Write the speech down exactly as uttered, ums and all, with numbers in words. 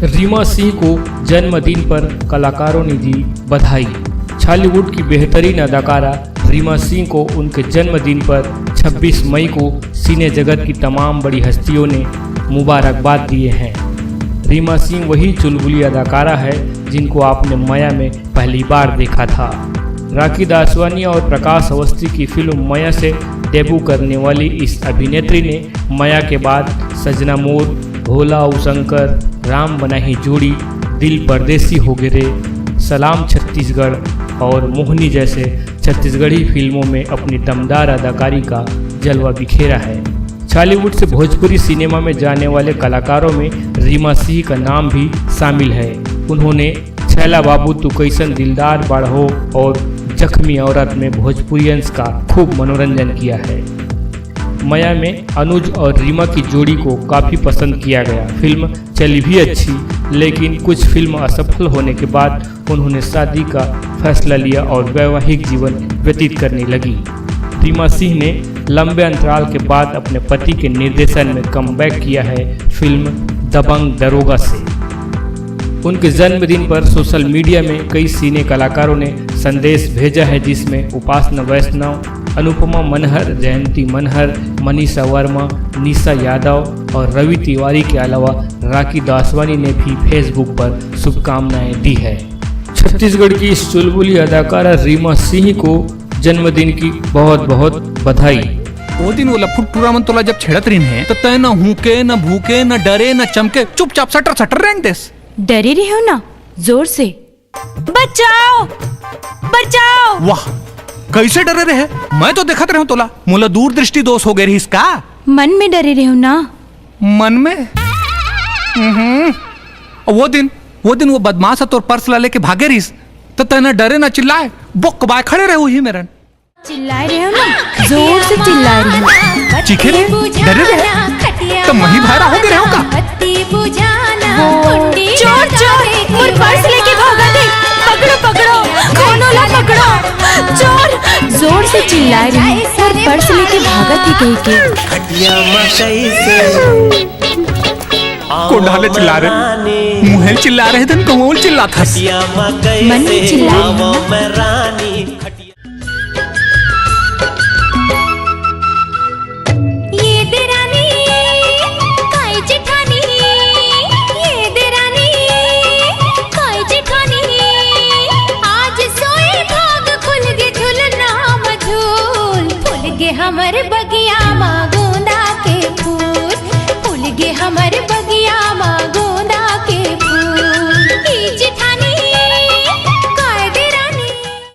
रीमा सिंह को जन्मदिन पर कलाकारों ने दी बधाई। छॉलीवुड की बेहतरीन अदाकारा रीमा सिंह को उनके जन्मदिन पर छब्बीस मई को सिने जगत की तमाम बड़ी हस्तियों ने मुबारकबाद दिए हैं। रीमा सिंह वही चुलबुली अदाकारा है जिनको आपने मया में पहली बार देखा था। राखी दासवानी और प्रकाश अवस्थी की फिल्म मया से डेब्यू करने वाली इस अभिनेत्री ने मया के बाद सजना मोर, भोला उ शंकर, राम बना ही जोड़ी, दिल परदेसी हो गे रे, सलाम छत्तीसगढ़ और मोहनी जैसे छत्तीसगढ़ी फिल्मों में अपनी दमदार अदाकारी का जलवा बिखेरा है। छॉलीवुड से भोजपुरी सिनेमा में जाने वाले कलाकारों में रीमा सिंह का नाम भी शामिल है। उन्होंने छैला बाबू तू कैसन दिलदार बाढ़ो और जख्मी औरत में भोजपुरियंस का खूब मनोरंजन किया है। मया में अनुज और रीमा की जोड़ी को काफी पसंद किया गया। फिल्म चली भी अच्छी, लेकिन कुछ फिल्म असफल होने के बाद उन्होंने शादी का फैसला लिया और वैवाहिक जीवन व्यतीत करने लगी। रीमा सिंह ने लंबे अंतराल के बाद अपने पति के निर्देशन में कमबैक किया है फिल्म दबंग दरोगा से। उनके जन्मदिन पर सोशल मीडिया में कई सिने कलाकारों ने संदेश भेजा है, जिसमें उपासना वैष्णव, अनुपमा मनहर, जयंती मनहर, मनीषा वर्मा, निशा यादव और रवि तिवारी के अलावा राखी दासवानी ने भी Facebook पर शुभकामनाएं दी है। छत्तीसगढ़ की इस चुलबुली अदाकारा रीमा सिंह को जन्मदिन की बहुत बहुत बधाई। ओ दिन वो लफुट टूरा मन तोला जब छेड़त रहिन हे, त तय न हूके, न भूके, न डरे, न चमके, चुपचाप सटर सटर रेंग देस। डरे रहे हो ना, जोर से। बचाओ, बचाओ। वाह, कैसे डरे रहे? मैं तो देखत रहे हूँ तोला, मोला दूरदृष्टि दोष हो गए रहिस का? मन में डरे रहे हो ना? मन में? हम्म। वो दिन, वो दिन वो बदमाश ह तोर पर्स ला लेके भागे रहिस, त तैं न डरे न चिल्लाए, बोक बाय खड़े रहे उही मेरन। चिल्लाए रहे हो ना, जोर से चिल्लाए रहे हो। चीखे रहे? डरे रहे? त मही भायरा हो गे रहे हो का? वो चोर, चोर, मोर पर्स लेके भागत हे। पकड़ो, पकड़ो, कोनो ला पकड़ो। चोर, जोर से चिल्लाए रहे हो, मोर पर्स लेके भागत हे कहिके। कोन डाले चिल्ला रहे? मुँहे ल चिल्ला रहे धन कहूँ ल चिल्लाथस। मन में चिल्ला रहे हो ना? ये देरानी, काय जेठानी, ये देरानी, काय जेठानी, आज सोए भाग खुल गे झुलना म झूल, फूल गे हमर बगिया म गोंदा के फूल।